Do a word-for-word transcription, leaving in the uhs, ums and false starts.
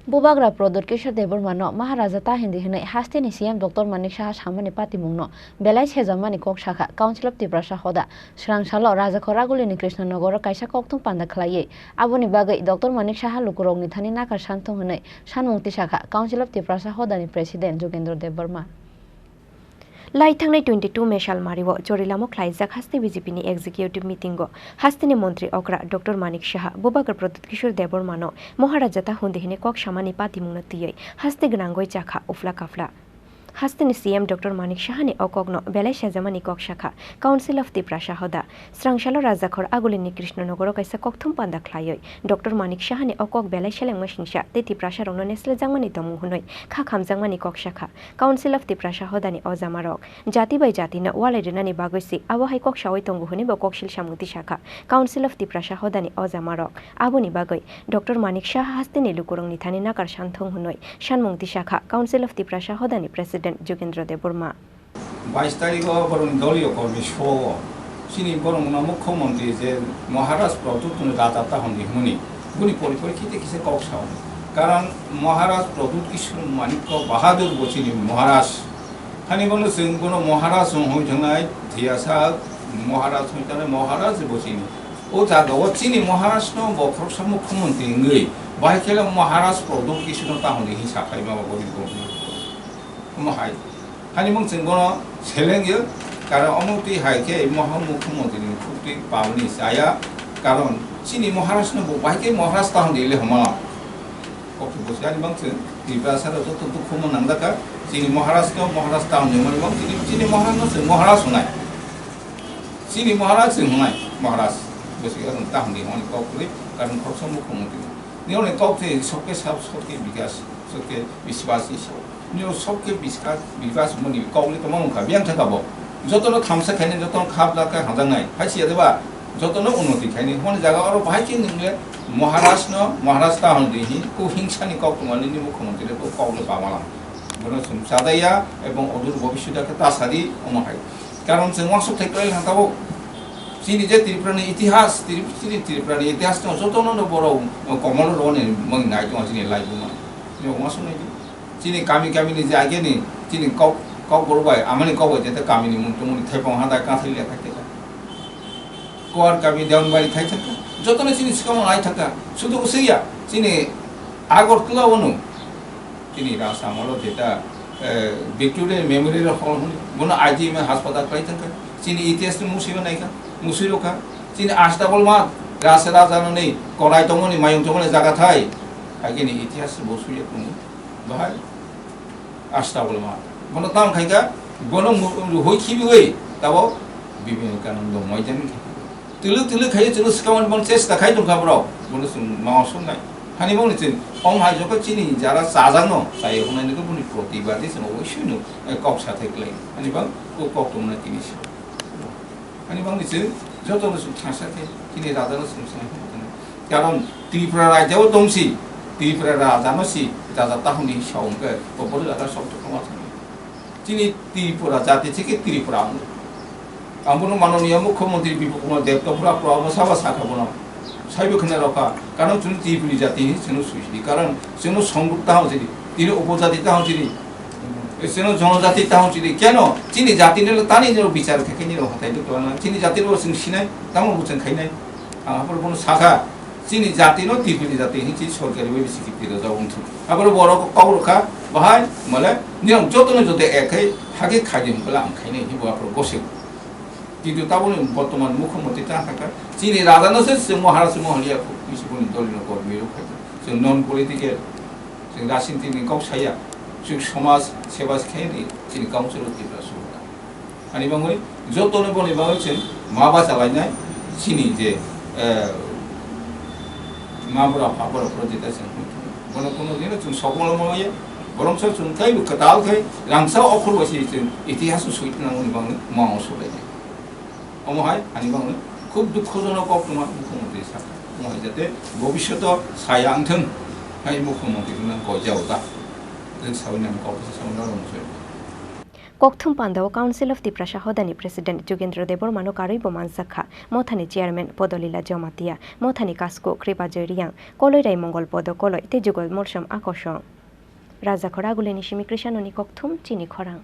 Bubagra Pradyut Kishore Debbarma no Maharaja ta hindi hinwi hasteni C M Doctor Manik Saha samani patimung no belai sejamani kok sakha Council of Tiprasa hoda. Srang salo Rajakhor Agulini Krishnanogoro kaisa kokthum panda khlaiwi aboni bagwi Doctor Manik Saha lukurokni thani nakar santhung hinwi sanmung tisakha Council of Tiprasa hodani President Jogendra Debbarma. Lai thangnai twenty two May salmario Chorilamo khlaijak haste B J P ni executive meeting o hasteni montri okra Doctor Manik Saha Bubagra Pradyut Kishore Debbarma no Maharaja ta hundi hinwi kok samani patimung no twiwi haste gwnangwi chakha ufla kafla. Hasteni C M Doctor Manik Saha ni o kok no belai sejamani kok sakha Council of Tiprasa hoda. Srang salo Rajakhor Agulini Krishnanogoro kaisa kokthum panda khlaiwi Doctor Manik Saha ni o kok belai selengma singsa tei Tiprasa rokno neslejakmani tongmung hwnwi kha khamjakmani kok sakha. Council of Tiprasa hodani o jamarok jati bai jatino walai rwnani bagwi se abo hai kok saui tongo hwnwi bo koksil samung tisakha Council of Tiprasa hodani o jamarok. Aboni bagwi Doctor Manik Saha hasteni lukurokni thani nakar santhung hwnwi sanmung tisakha Council of Tiprasa hodani President Jogendra Debbarma. Bais tarikh o borokni doliyo kormi sogo chini borokno mukhyamantri je Maharaj Pradyut no rajab ta hwnwi hwnwi boni pori pori kisa kisa kok sao. Karon Maharaj Pradyut Kishore Manikya Bahadur bo chini Maharaj. Hani bono chwng bono Maharaj hwnwi thangnai, thiyasa Maharaj hwnwi thangnai, Maharaj bo chini. O jaga o chini Maharaj no bo khoroksa mukhyamantri wngwi, bahai khe Maharaj Pradyut Kishore no ta hwnwi hinwi sakhai ma bo gori bo. Omo hai. Hani mung chwng bono seleng yo, karon omo twi hai khe moha mukhyamantri ni khuk twi palni chaya, karon chini Maharaj no bo bahai khe Maharaj ta hwnwi le hwnma. Kok bo chwng ani bang chwng Tiprasa rok joto dukhu mo nang dakha, chini Maharaj no Maharaj ta hwnwi hwnmani bang chini, chini Maharaj no chwng Maharaj hwnai. Chini Maharaj chwng hwnai Maharaj. Bo chwng ta hwnwi hwnmani kok kwrwi, karon khoroksa mukhyamantri. Nini kok twi sobke sab, sobke bikas, sobke biswas ni sabo. Nini sobke biska-, biswas mani kok le tongma wngkha, biyang thangkha bo. Jotono thamsa khainai, jotono khap lakha hamjaknai. Hai siya deba, jotono unnoti khainai. Hwnwi jaga oro bahai khe nwngle Maharaj no, Maharaj ta hwnwi hi, ku hingsa ni kok tongmani ni mukhyamantri le kok le pamala. Bono chwng chadaya, ebong odur bobiswt khe ta sadi, omo hai. Karon chwng uansuk thai kwlai thang tabuk. Chini je Tripura ni itihas, Tri-, chini Tripura ni itihas no jotono no borok, uh, komolo roni mung nai tongo chini laibuma. Chini uansuk nai di. Chini kami kami ni je ageni, chini kok, kok borok bai, amani kok bai jete kami ni mung tongmani thepong hadai kathai le khai teka. Kuar kami Deonbari khai thaka. Jotono chini sikamo nai thaka. Sudu usaiya, chini Agartala ono. Chini Rajsamalo jeta, eh, Victoria Memorial Hall hwnwi, bono I G M haspatal khlai thangkha. Chini itihas ni musui bo naikha, musui rokha. Chini Ashtabal Math, Rasa Raja no ni korai tongmani, mayung tongmani jaga thai. Agini itihas bo suya tongo. Bahai Ashtabal Math. Bono tang khaikha, bono mu-, hoi khibiwi, tabo Vivekananda Maidani khaikha. Twlwk twlwk khai chwngno swkangmani bono chesta khai tongkha borok. Bono chwng ma osongnai. Hani bongni chwng ong hai jokhe chini jara chajakno chai hwngnai nokhe boni protibadi chwng oboisoi no, eh, kok sathai klai. Hani bang o kok tongna tini se. Hani bangni chwng jotono chwng thangsa khe chini rajano chwng sai hwnwi tongo. Karon Tripura rajao tongsi, Tripura rajano si, raja tahoni sa hwnkhe, o borok rajak sok tongma thangwi. Chini Tripura jati theke Tripura ang. Ang bono manoniya mukhyamantri Bipul Kumar Deb to pura pura omo sabo sakha bono. Saibo khna rokha. Karon chini Tripuri jati hi chini suisidi. Karon chini songruk tahon chini. Tini upojati tahon chini. Chini jonojati tahon chini. Keno? Chini jati ni tani ni bichar khe khe ni rok hatai duk lana. Chini jati ro sing sinai. Tamo buchang khainai. Ang hapor bono sakha. Chini jati no Tripuri jati hinwi chini sorkari bai bisi kipti rwjak wngthok. Aboro borok kok rwkha, bahai, mole, niyom jotono joto ek khai, hake khaidi hwnkhwla ang khainai hinwi bo aphuru gosek. Kintu taboni bortoman mukhyamantri ta hakha, chini raja no se, se Maharaj Moholiya bisi boni doli no kormi rok khai. Chwng non political, chwng rajniti ni kok saya, chwng somaj seba se khainai, chini council of Tripura Sura. Ani bangwi jotono boni bagwi chwng ma bacha lainai chini je, eh, ma bura pha bura bura jeta chwng bono kuno dino chwng sokmolo maya borok sa chwng taibo kwtal khai rangsa okhor bai se chwng itihas soi twnangmani bagwi ma o solainai. Omo hai ani bangwi khub dukhojonok koktwma mukhyamantri sakha. Omo hai jate bobisyoto saya wngthwng hai mukhyamantri wngna koi jao ta. Chwng sawi nang kok sa sawi nang rwng se. Kokthum pandao Council of Tiprasa hodani President Jugendra Debbarmano karwi bo manjakha, mothani Chairman Podolila Jamatia, mothani Kasku Kripajoy Reang, Koloi Raimongol Podo Koloi tei Jugol Molsom Akosong. Rajakhor Agulini simi Krishanoni kokthum chini khorang.